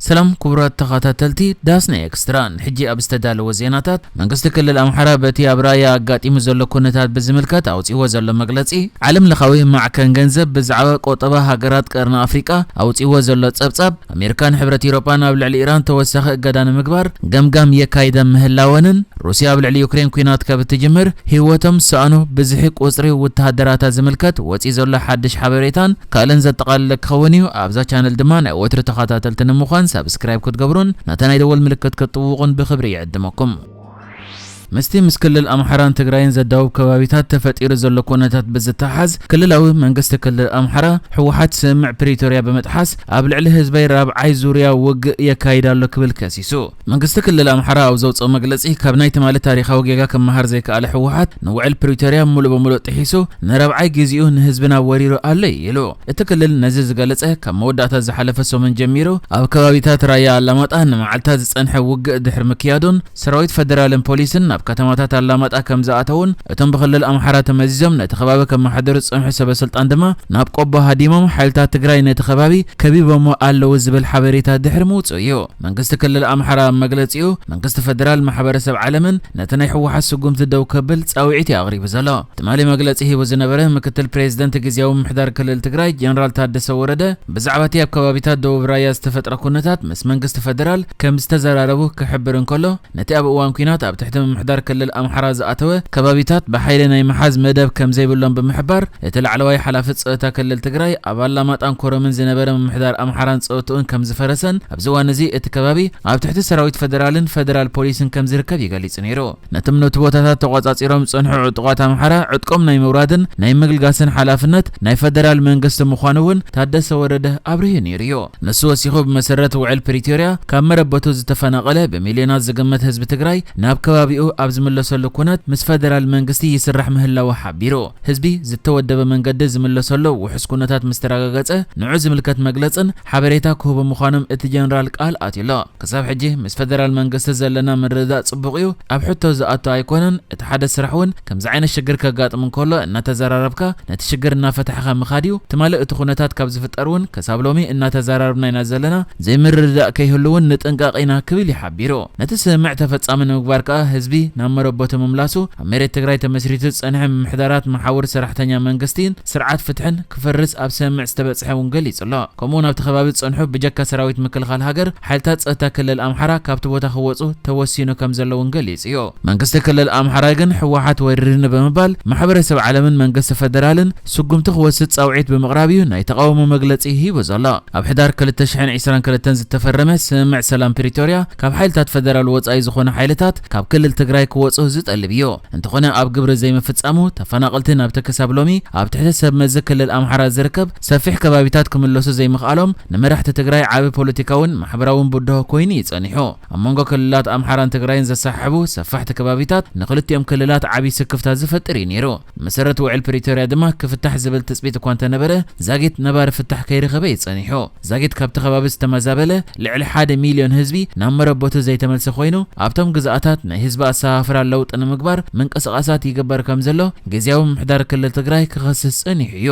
ሰላም ክቡራት ተኸታተልቲ ዳስና ኤክስትራ፣ ንሕጂ ኣብ ዝተዳለወ ዜናታት፣ መንግስቲ ክልል ኣምሓራ በቲ ኣብ ራያ ኣጋጢሙ ዘሎ ኩነታት ብዝምልከት ኣውፂዎ ዘሎ መግለፂ፣ ዓለም ለኻዊ ማዕከን ገንዘብ ብዛዕባ ቆጠባ ሃገራት ቀርኒ ኣፍሪቃ ኣውፂዎ ዘሎ ጸብጻብ፣ ኣሜሪካን ሕብረት ኢሮጳን ኣብ ልዕሊ ኢራን ተወሳኺ እገዳ ንምግባር ገምጋም የካይዳ ምህላወንን፣ ሩስያ ኣብ ልዕሊ ዩክሬን ኲናት ካብ እትጅምር ህይወቶም ዝሰኣኑ ብዝሒ ቁጽሪ ወተሃደራታ ዝምልከት ወጺ ዘሎ ሓድሽ ሓበሬታን ካልእን ዘጠቓለለ ክኸውን እዩ። ኣብዛ ቻነል ድማ ናይ ወትሩ ተኸታተልቲ ንምዃን ሳብስክራይብ ክትገብሩን ነታ ናይ ደወል ምልክት ክትጥውቑን ብኽብሪ ይዕድመኩም። ምስቲ ምስ ክልል ኣምሓራን ትግራይን ዘዳውብ ከባቢታት ተፈጢሩ ዘሎ ኩነታት ብዝተሓዝ፣ ክልላዊ መንግስቲ ክልል ኣምሓራ፣ ህወሓት ስምምዕ ፕሪቶርያ ብምጥሓስ ኣብ ልዕሊ ህዝበይ ራብዓይ ዙርያ ውግእ የካይድ ኣሎ ክብል ከሲሱ። መንግስቲ ክልል ኣምሓራ ኣብ ዘውፅኦ መግለፂ፣ ካብ ናይ ትማሊ ታሪኻዊ ጌጋ ክመሃር ዘይከኣለ ህወሓት፣ ንውዕል ፕሪቶርያ ሙሉእ በሙሉእ ጥሒሱ ንራብዓይ ግዜኡ ንህዝብና ወሪሩ ኣሎ ኢሉ። እቲ ክልል ነዚ ዝገለጸ፣ ካብ መወዳእታ ዝሓለፈ ሰሙን ጀሚሩ ኣብ ከባቢታት ራያ ኣላማጣ ንመዓልታት ዝጸንሐ ውግእ ድሕሪ ምክያዱን፣ ሰራዊት ፈደራልን ፖሊስን ናብ ከተማታት ኣላማጣ ከም ዝኣተዉን፣ እቶም ብክልል ኣምሓራ ተመዚዞም ነቲ ከባቢ ከመሓድሩ ዝጸንሑ ሰበ ስልጣን ድማ ናብ ቆቦ ሃዲሞም፣ ሓይልታት ትግራይ ነቲ ከባቢ ከቢቦሞ ኣለዉ ዝብል ሓበሬታ ድሕሪ ምውጽኡ እዩ። መንግስቲ ክልል ኣምሓራ ኣብ መግለጺኡ፣ መንግስቲ ፈደራል፣ ማሕበረሰብ ዓለምን ነቲ ናይ ህወሓት ስጉምቲ ደው ከብል ጻውዒት እዩ ኣቕሪቡ ዘሎ። ትማሊ መግለጺ ሂቡ ዝነበረ ምክትል ፕሬዚደንት ግዝያዊ ምምሕዳር ክልል ትግራይ ጀነራል ታደሰ ወረደ፣ ብዛዕባ እቲ ኣብ ከባቢታት ደቡብ ራያ ዝተፈጥረ ኩነታት ምስ መንግስቲ ፈደራል ከም ዝተዘራረቡ ክሕብር እንከሎ፣ ነቲ ኣብ እዋን ኲናት ኣብ ትሕቲ ምምሕዳር ክልል ኣምሓራ ዝኣተወ ከባቢታት ብሓይሊ ናይ ምሓዝ መደብ ከም ዘይብሎም ብምሕባር፣ እቲ ላዕለዋይ ሓላፊ ጸጥታ ክልል ትግራይ ኣብ ኣላማጣን ኮረምን ዝነበረ ምምሕዳር ኣምሓራን ጸጥታኡን ከም ዝፈረሰን፣ ኣብዚ እዋን እዚ እቲ ከባቢ ኣብ ትሕቲ ሰራዊት ፈደራልን ፈደራል ፖሊስን ከም ዝርከብ እዩ ገሊጹ ነይሩ። ነቶም ነቲ ቦታታት ተቖጻጺሮም ዝጸንሑ ዕጡቓት ኣምሓራ ዕጥቆም ናይ ምውራድን ናይ ምግልጋስን ሓላፍነት ናይ ፈደራል መንግስቲ ምዃኑ እውን ታደሰ ወረደ ኣብሪሁ ነይሩ እዩ። ንሱ ወሲኹ፣ ብመሰረት ውዕል ፕሪቶርያ ካብ መረበቱ ዝተፈናቐለ ብሚልዮናት ዝግመት ህዝቢ ትግራይ ናብ ከባቢኡ ኣብ ዝምለሰሉ ኩነት ምስ ፈደራል መንግስቲ ይስራሕ ምህላዉ ሓቢሩ። ህዝቢ ዝተወደበ መንገዲ ዝምለሰሉ ውሑስ ኩነታት ምስ ተረጋገጸ፣ ንዑ ዝምልከት መግለጽን ሓበሬታ ክህቡ ምዃኖም እቲ ጀነራል ቃል ኣትዩሎ። ክሳብ ሕጂ ምስ ፈደራል መንግስቲ ዘለና ምርድዳእ ጽቡቕ እዩ፣ ኣብ ሕቶ ዝኣቱ ኣይኮነን። እቲ ሓደ ስራሕ እውን ከምዚ ዓይነት ሽግር ከጋጥም እንከሎ እናተዘራረብካ ነቲ ሽግር እናፈታሕካ ምኻድ እዩ። ትማሊ እቲ ኩነታት ካብ ዝፍጠር እውን ክሳብ ሎሚ እናተዘራረብና ኢና ዘለና። ዘይምርድዳእ ከይህሉ እውን ንጥንቀቕ ኢና ክብል እዩ ሓቢሩ። ነቲ ስምምዕ ተፈጻሚ ንምግባር ከኣ ህዝቢ ናብ መረበቱ ምምላሱ፣ ኣብ መሬት ትግራይ ተመስሪቱ ዝጸንሐ ምምሕዳራት መሓውር ሰራሕተኛ መንግስቲን ስርዓት ፍትሕን ክፈርስ ኣብ ስምምዕ ዝተበጽሐ እውን ገሊጹ ኣሎ። ከምኡ እውን ኣብቲ ከባቢ ዝጸንሑ ብጀካ ሰራዊት ምክልኻል ሃገር፣ ሓይልታት ጸጥታ ክልል ኣምሓራ ካብቲ ቦታ ክወጹ ተወሲኑ ከም ዘሎ እውን ገሊጹ እዩ። መንግስቲ ክልል ኣምሓራ ግን ህወሓት ወሪርኒ ብምባል ማሕበረሰብ ዓለምን መንግስቲ ፈደራልን ስጉምቲ ክወስድ ጻውዒት ብምቕራብ እዩ ናይ ተቓውሞ መግለጺ ሂቡ ዘሎ። ኣብ ሕዳር ክልተ ሽሕን ዕስራን ክልተን ዝተፈረመ ስምምዕ ሰላም ፕሪቶርያ ካብ ሓይልታት ፈደራል ወጻኢ ዝኾኑ ሓይልታት ካብ ክልል ትግራይ ክወጹ ዝጠልብ እዩ። እንተኾነ ኣብ ግብሪ ዘይምፍጻሙ ተፈናቐልቲ ናብቲ ክሳብ ሎሚ ኣብ ትሕቲ ሰብ መዚ ክልል ኣምሓራ ዝርከብ ሰፊሕ ከባቢታት ክምለሱ ዘይምኽኣሎም ንመራሕቲ ትግራይ ዓቢ ፖለቲካውን ማሕበራውን ብድሆ ኮይኑ እዩ ጸኒሑ። ኣብ መንጎ ክልላት ኣምሓራን ትግራይን ዘሰሓሕቡ ሰፋሕቲ ከባቢታት ንክልቲኦም ክልላት ዓቢ ስክፍታ ዝፈጥር እዩ ነይሩ። ብመሰረት ውዕል ፕሪቶርያ ድማ ክፍታሕ ዝብል ትጽቢት እኳ እንተነበረ፣ ዛጊት ነባሪ ፍታሕ ከይረኸበ እዩ ጸኒሑ። ዛጊት ካብቲ ከባቢ ዝተመዛበለ ልዕሊ ሓደ ሚልዮን ህዝቢ ናብ መረበቱ ዘይተመልሰ ኮይኑ፣ ኣብቶም ግዝኣታት ናይ ህዝቢ ኣሰፋፍራ ለውጢ ንምግባር ምንቅስቓሳት ይግበር ከም ዘሎ ግዝያዊ ምምሕዳር ክልል ትግራይ ክኸስስ ጸኒሑ እዩ።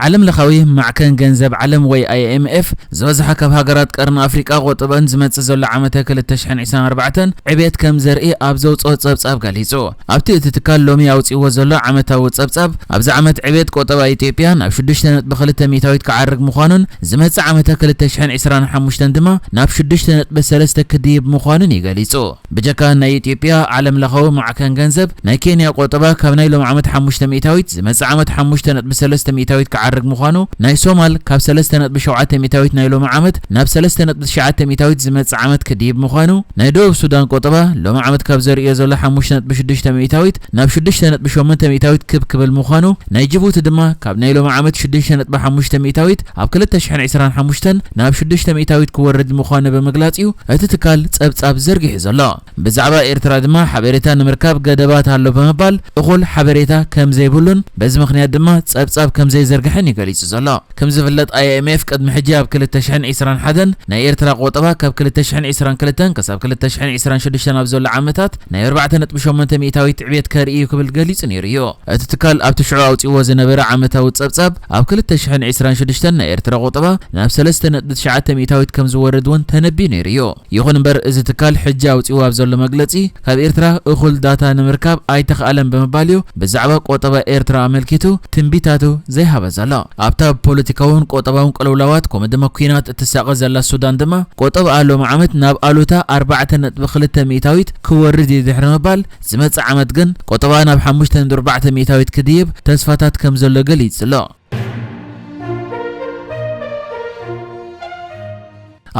ዓለም ለኻዊ ማዕከን ገንዘብ ዓለም ወይ ኣይ ኤም ኤፍ፣ ዝበዝሓ ካብ ሃገራት ቀርኒ ኣፍሪቃ ቆጠበን ዝመጽእ ዘሎ ዓመተ ክልተ ሽሕን ዕስራን ኣርባዕተን ዕብየት ከም ዘርኢ ኣብ ዘውጽኦ ጸብጻብ ገሊጹ። ኣብቲ እቲ ትካል ሎሚ ኣውጺእዎ ዘሎ ዓመታዊ ጸብጻብ፣ ኣብዚ ዓመት ዕብየት ቆጠባ ኢትዮጵያ ናብ ሽዱሽተ ነጥቢ ክልተ ሚእታዊት ክዓርግ ምዃኑን፣ ዝመጽእ ዓመተ ክልተ ሽሕን ዕስራን ሓሙሽተን ድማ ናብ ሽዱሽተ ነጥቢ ሰለስተ ክድይብ ምዃኑን እዩ ገሊጹ። ብጀካ ናይ ኢትዮጵያ፣ ዓለም ለኻዊ ማዕከን ገንዘብ ናይ ኬንያ ቆጠባ ካብ ናይ ሎሚ ዓመት ሓሙሽተ ሚእታዊት ዝመጽእ ዓመት ሓሙሽተ ነጥቢ ሰለስተ ሚእታዊት ክዓርግ ምዃኑ፣ ናይ ሶማል ካብ ሰለስተ ነጥቢ ሸውዓተ ሚእታዊት ናይ ሎሚ ዓመት ናብ ሰለስተ ነጥቢ ትሽዓተ ሚእታዊት ዝመጽእ ዓመት ክድይብ ምዃኑ፣ ናይ ደቡብ ሱዳን ቆጠባ ሎሚ ዓመት ካብ ዘርእዮ ዘሎ ሓሙሽተ ነጥቢ ሽዱሽተ ሚእታዊት ናብ ሽዱሽተ ነጥቢ ሸሞንተ ሚእታዊት ክብ ክብል ምዃኑ፣ ናይ ጅቡቲ ድማ ካብ ናይ ሎሚ ዓመት ሽዱሽተ ነጥቢ ሓሙሽተ ሚእታዊት ኣብ ክልተ ሽሕን ዕስራን ሓሙሽተን ናብ ሽዱሽተ ሚእታዊት ክወርድ ምዃኑ ብምግላጽ እዩ እቲ ትካል ጸብጻብ ዘርጊሑ ዘሎ። ብዛዕባ ኤርትራ ድማ ሓበሬታ ንምርካብ ገደባት ኣሎ ብምባል እኹል ሓበሬታ ከም ዘይብሉን በዚ ምኽንያት ድማ ጸብጻብ ከም ዘይዘርግሐ እዩ ገሊጹ ዘሎ። ከም ዝፍለጥ፣ ኣይ ኤም ኤፍ ቅድሚ ሕጂ ኣብ ክልተ ሽሕን ዕስራን ሓደን ናይ ኤርትራ ቆጠባ ካብ ክልተ ሽሕን ዕስራን ክልተን ክሳብ ክልተ ሽሕን ዕስራን ሽዱሽተን ኣብ ዘሎ ዓመታት ናይ ኣርባዕተ ነጥቢ ሸሞንተ ሚእታዊት ዕብየት ከርኢ እዩ ክብል ገሊጹ ነይሩ እዩ። እቲ ትካል ኣብቲ ሽዑ ኣውጺዎ ዝነበረ ዓመታዊ ጸብጻብ፣ ኣብ ክልተ ሽሕን ዕስራን ሽዱሽተን ናይ ኤርትራ ቆጠባ ናብ ሰለስተ ነጥቢ ትሽዓተ ሚእታዊት ከም ዝወርድ እውን ተነቢዩ ነይሩ እዩ። ይኹን እምበር፣ እዚ ትካል ሕጂ ኣውጺዎ ኣብ ዘሎ መግለጺ፣ ካብ ኤርትራ እኹል ዳታ ንምርካብ ኣይተኽኣለን ብምባል እዩ ብዛዕባ ቆጠባ ኤርትራ ኣመልኪቱ ትንቢታቱ ዘይሃበ ዘሎ። ኣብታ ብፖለቲካውን ቆጠባውን ቅልውላዋት፣ ከምኡ ድማ ኲናት እትሳቐ ዘላ ሱዳን ድማ፣ ቆጠባኣ ሎሚ ዓመት ናብ ኣሉታ ኣርባዕተ ነጥቢ ክልተ ሚእታዊት ክወርድ እዩ ድሕሪ ምባል፣ ዝመጽእ ዓመት ግን ቆጠባኣ ናብ ሓሙሽተ ነጥቢ ኣርባዕተ ሚእታዊት ክድይብ ተስፋታት ከም ዘሎ ገሊጹ ኣሎ።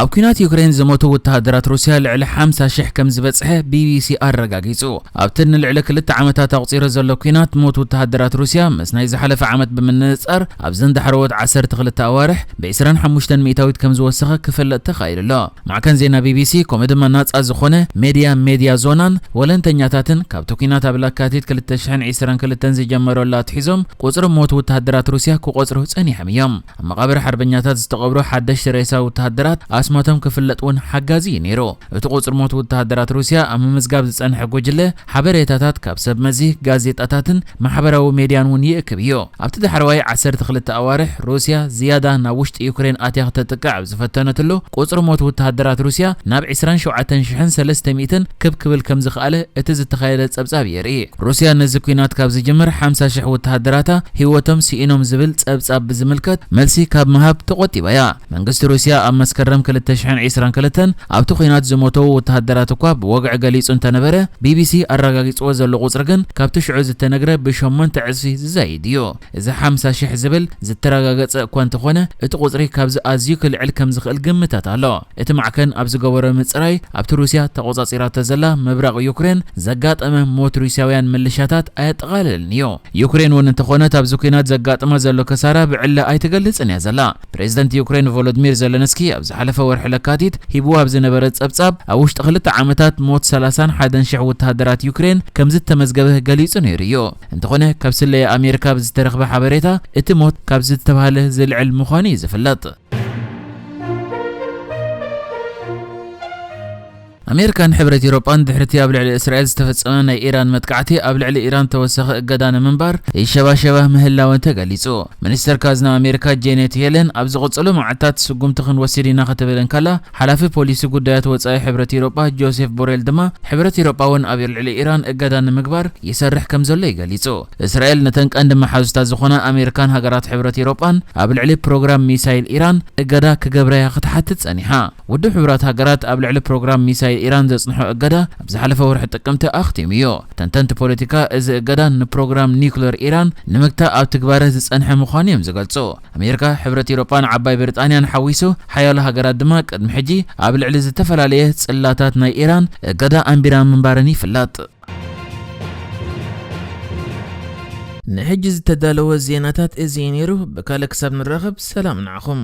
ኣብ ኲናት ዩክሬን ዝሞቱ ወተሃደራት ሩስያ ልዕሊ ሓምሳ ሽሕ ከም ዝበጽሐ ቢ ቢ ሲ ኣረጋጊጹ። ኣብቲ ንልዕሊ ክልተ ዓመታት ኣቑጺሩ ዘሎ ኲናት፣ ሞት ወተሃደራት ሩስያ ምስ ናይ ዝሓለፈ ዓመት ብምንጽጻር፣ ኣብዘን ዳሕረዎት ዓሰርተ ክልተ ኣዋርሕ ብ ዕስራን ሓሙሽተን ሚእታዊት ከም ዝወሰኸ ክፍለጥ ተኻኢሉ ኣሎ። ማዕከን ዜና ቢ ቢ ሲ፣ ከምኡ ድማ ናጻ ዝኾነ ሜድያ፣ ሜድያ ዞናን ወለንተኛታትን፣ ካብቲ ኲናት ኣብ ለካቲት ክልተ ሽሕን ዕስራን ክልተን ዝጀመረሉ ኣትሒዞም፣ ቁጽሪ ሞት ወተሃደራት ሩስያ ክቆጽሩ ጸኒሖም እዮም። ኣብ መቓብር ሓርበኛታት ዝተቐብሩ ሓደሽቲ ሬሳ ወተሃደራት ኣስማቶም ክፍለጥ እውን ሓጋዚ እዩ ነይሩ። እቲ ቁጽሪ ሞት ወተሃደራት ሩስያ ኣብ ምምዝጋብ ዝጸንሐ ጉጅለ፣ ሓበሬታታት ካብ ሰብ መዚ፣ ጋዜጣታትን ማሕበራዊ ሜድያን እውን ይእክብ እዩ። ኣብቲ ዳሕረዋይ ዓሰርተ ክልተ ኣዋርሕ፣ ሩስያ ዝያዳ ናብ ውሽጢ ዩክሬን ኣትያ ክተጥቅዕ ኣብ ዝፈተነትሉ፣ ቁጽሪ ሞት ወተሃደራት ሩስያ ናብ ዕስራን ሸውዓተን ሽሕን ሰለስተ ሚእትን ክብ ክብል ከም ዝኸኣለ እቲ ዝተኻየደ ጸብጻብ የርኢ። ሩስያ ነዚ ኲናት ካብ ዝጅምር ሓምሳ ሽሕ ወተሃደራታ ህይወቶም ስኢኖም ዝብል ጸብጻብ ብዝምልከት መልሲ ካብ ምሃብ ተቖጢባ እያ። መንግስቲ ሩስያ ኣብ መስከረም ክልተ ሽሕን ዕስራን ክልተን ኣብቲ ኲናት ዝሞተው ወተሃደራት እኳ ብወግዒ ገሊጹ እንተነበረ፣ ቢ ቢ ሲ ኣረጋጊጽዎ ዘሎ ቁጽሪ ግን ካብቲ ሽዑ ዝተነግረ ብሸሞንተ ዕጽፊ ዝዛይድ እዩ። እዚ ሓምሳ ሽሕ ዝብል ዝተረጋገጸ እኳ እንተኾነ፣ እቲ ቁጽሪ ካብዚ ኣዝዩ ክልዕል ከም ዝኽእል ግምታት ኣሎ። እቲ ማዕከን ኣብ ዝገበሮ ምጽራይ፣ ኣብቲ ሩስያ ተቖጻጺራቶ ዘላ ምብራቕ ዩክሬን ዘጋጠመ ሞት ሩስያውያን ምልሻታት ኣየጠቓልልን እዩ። ዩክሬን እውን እንተኾነት፣ ኣብዚ ኲናት ዘጋጥማ ዘሎ ከሳራ ብዕለ ኣይትገልጽን እያ ዘላ። ፕሬዚደንት ዩክሬን ቮሎዲሚር ዘለንስኪ ኣብ ዝሓለፈ ወርሒ ለካቲት ሂብዎ ኣብ ዝነበረ ጸብጻብ፣ ኣብ ውሽጢ ክልተ ዓመታት ሞት ሰላሳን ሓደን ሽሕ ወተሃደራት ዩክሬን ከም ዝተመዝገበ ገሊጹ ነይሩ እዩ። እንተኾነ፣ ካብ ስለያ ኣሜሪካ ብዝተረኽበ ሓበሬታ፣ እቲ ሞት ካብ ዝተባህለ ዝልዕል ምዃኑ እዩ ዝፍለጥ። ኣሜሪካን ሕብረት ኤውሮጳን ድሕሪቲ ኣብ ልዕሊ እስራኤል ዝተፈጸመ ናይ ኢራን መጥቃዕቲ፣ ኣብ ልዕሊ ኢራን ተወሳኺ እገዳ ንምንባር ይሸባሸባ ምህላወን ተገሊጹ። ሚኒስተር ካዝና ኣሜሪካ ጄኔት የለን፣ ኣብ ዝቕጽሉ መዓልታት ስጉምቲ ክንወስድ ኢና ክትብል እንከላ፣ ሓላፊ ፖሊሲ ጉዳያት ወጻኢ ሕብረት ኤውሮጳ ጆሴፍ ቦሬል ድማ፣ ሕብረት ኤውሮጳ እውን ኣብ ልዕሊ ኢራን እገዳ ንምግባር ይሰርሕ ከም ዘሎ እዩ ገሊጹ። እስራኤል ነተን ቀንዲ መሓዙታ ዝኾና ኣሜሪካን ሃገራት ሕብረት ኤውሮጳን ኣብ ልዕሊ ፕሮግራም ሚሳይል ኢራን እገዳ ክገብራያ ክትሓትት ጸኒሓ። ውድብ ሕቡራት ሃገራት ኣብ ልዕሊ ፕሮግራም ሚሳይል ኢራን ዘጽንሖ እገዳ ኣብ ዝሓለፈ ወርሒ ጥቅምቲ ኣኽቲሙ እዩ። ተንተንቲ ፖለቲካ፣ እዚ እገዳ ንፕሮግራም ኒውክለር ኢራን ንምግታእ ኣብ ትግባረ ዝጸንሐ ምዃኑ እዮም ዝገልጹ። ኣሜሪካ፣ ሕብረት ኤውሮጳን ዓባይ ብሪጣንያን ሓዊሱ፣ ሓያሎ ሃገራት ድማ ቅድሚ ሕጂ ኣብ ልዕሊ ዝተፈላለየ ጽላታት ናይ ኢራን እገዳ ኣንቢራ ምንባረን ይፍለጥ። ንሕጂ ዝተዳለወ ዜናታት እዚ እዩ ነይሩ። ብካልእ ክሳብ ንራኸብ፣ ሰላም ንዓኹም።